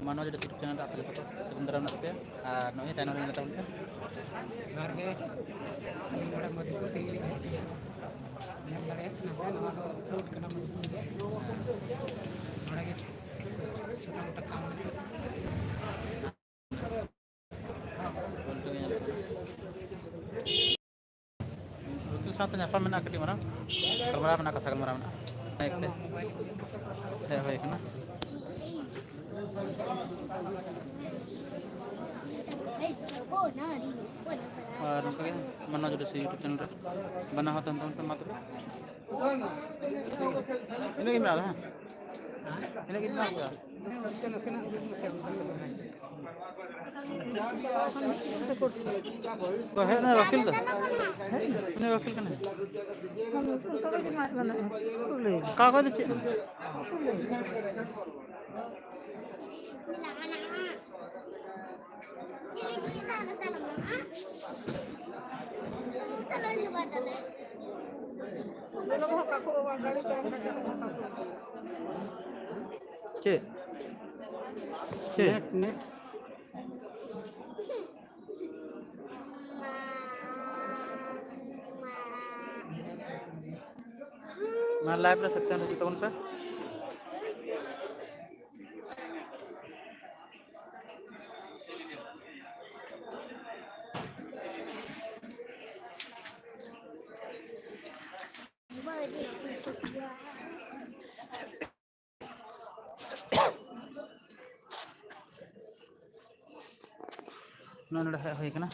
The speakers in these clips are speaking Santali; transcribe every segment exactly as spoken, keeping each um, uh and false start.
ᱢᱟᱱᱚᱡᱽ ᱨᱮ YouTube ᱪᱮᱱᱮᱞ ᱨᱮ ᱟᱯᱮ ᱡᱚᱛᱚ ᱠᱚ ᱥᱟᱹᱜᱩᱱ ᱫᱟᱨᱟᱢ ᱢᱮᱱᱟᱜ ᱛᱟᱯᱮᱭᱟ᱾ ᱟᱨ ᱱᱚᱜᱼᱚᱭ ᱛᱟᱭᱱᱚᱢ ᱨᱮ ᱢᱮᱱᱟᱜ ᱛᱟᱵᱚᱱ ᱯᱮ᱾ ᱡᱚᱦᱟᱨ ᱜᱮ᱾ ᱟᱹᱞᱤᱧ ᱱᱚᱰᱮ ᱢᱚᱫᱷᱩᱯᱩᱨ ᱛᱮᱜᱮ ᱞᱤᱧ ᱦᱮᱡ ᱟᱠᱟᱱᱟ᱾ ᱧᱮᱞ ᱫᱟᱲᱮᱭᱟᱜ ᱠᱟᱱᱟ ᱯᱮ, ᱱᱚᱣᱟ ᱫᱚ ᱠᱳᱨᱴ ᱠᱟᱱᱟ ᱢᱚᱫᱷᱩᱯᱩᱨ ᱨᱮ᱾ ᱱᱚᱰᱮ ᱜᱮ ᱪᱷᱳᱴᱟ ᱢᱳᱴᱟ ᱠᱟᱢ ᱢᱮᱱᱟᱜᱼᱟ᱾ ᱩᱱᱠᱤᱱ ᱥᱟᱶᱛᱮ ᱧᱟᱯᱟᱢ ᱢᱮᱱᱟᱜᱼᱟ, ᱠᱟᱹᱴᱤᱡ ᱢᱟᱨᱟᱝ ᱜᱟᱞᱢᱟᱨᱟᱣ ᱢᱮᱱᱟᱜᱼᱟ, ᱠᱟᱛᱷᱟ ᱜᱟᱞᱢᱟᱨᱟᱣ ᱢᱮᱱᱟᱜᱼᱟ᱾ ᱦᱮᱡ ᱦᱩᱭ ᱟᱠᱟᱱᱟ᱾ ᱟᱨ ᱱᱚᱝᱠᱟ ᱜᱮ ᱢᱟᱱᱱᱟ ᱡᱳᱲᱤᱥᱤ YouTube ᱪᱮᱱᱮᱞ ᱨᱮ ᱵᱮᱱᱟᱣ ᱦᱟᱛᱟᱲ ᱛᱟᱵᱚᱱ ᱯᱮ, ᱢᱟ ᱛᱚᱵᱮ᱾ ᱤᱱᱟᱹᱜ ᱜᱮ ᱢᱮᱱᱟᱜᱼᱟ, ᱦᱮᱸ? ᱤᱱᱟᱹᱜ ᱜᱮ ᱢᱮᱱᱟᱜᱼᱟ᱾ ᱚᱠᱚᱭ ᱦᱮᱡ ᱮᱱᱟ ᱵᱟᱹᱠᱤᱞ ᱫᱚ? ᱩᱱᱤ ᱵᱟᱹᱠᱤᱞ ᱠᱟᱱᱟᱭ᱾ ᱠᱟᱜᱚᱡᱽ ᱫᱚ ᱪᱮᱫ? ᱪᱮᱫ? ᱪᱮᱫ? Net, net. ᱢᱟ live ᱨᱮ section ᱦᱤᱡᱩᱜ ᱛᱟᱵᱚᱱ ᱯᱮ᱾ ᱱᱚᱜᱼᱚᱭ ᱱᱚᱰᱮ ᱦᱮᱡ ᱦᱩᱭ ᱠᱟᱱᱟ᱾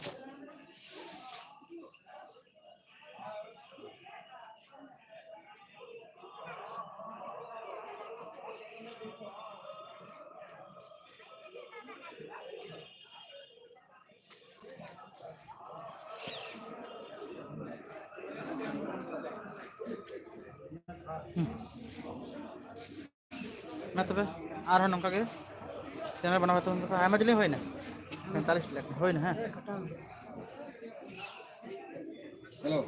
ᱢᱟ ᱛᱚᱵᱮ, ᱟᱨᱦᱚᱸ ᱱᱚᱝᱠᱟ ᱜᱮ ᱪᱮᱱᱮᱞ ᱵᱮᱱᱟᱣ ᱠᱟᱛᱮ ᱵᱚᱱ ᱫᱮᱠᱷᱟᱣᱟ᱾ ᱟᱭᱢᱟ ᱡᱤᱞᱤᱧ ᱦᱩᱭᱱᱟ, ᱯᱚᱸᱭᱛᱟᱞᱤᱥ ᱞᱮᱠᱟ ᱦᱩᱭᱱᱟ, ᱦᱮᱸ᱾ ᱦᱮᱞᱳ᱾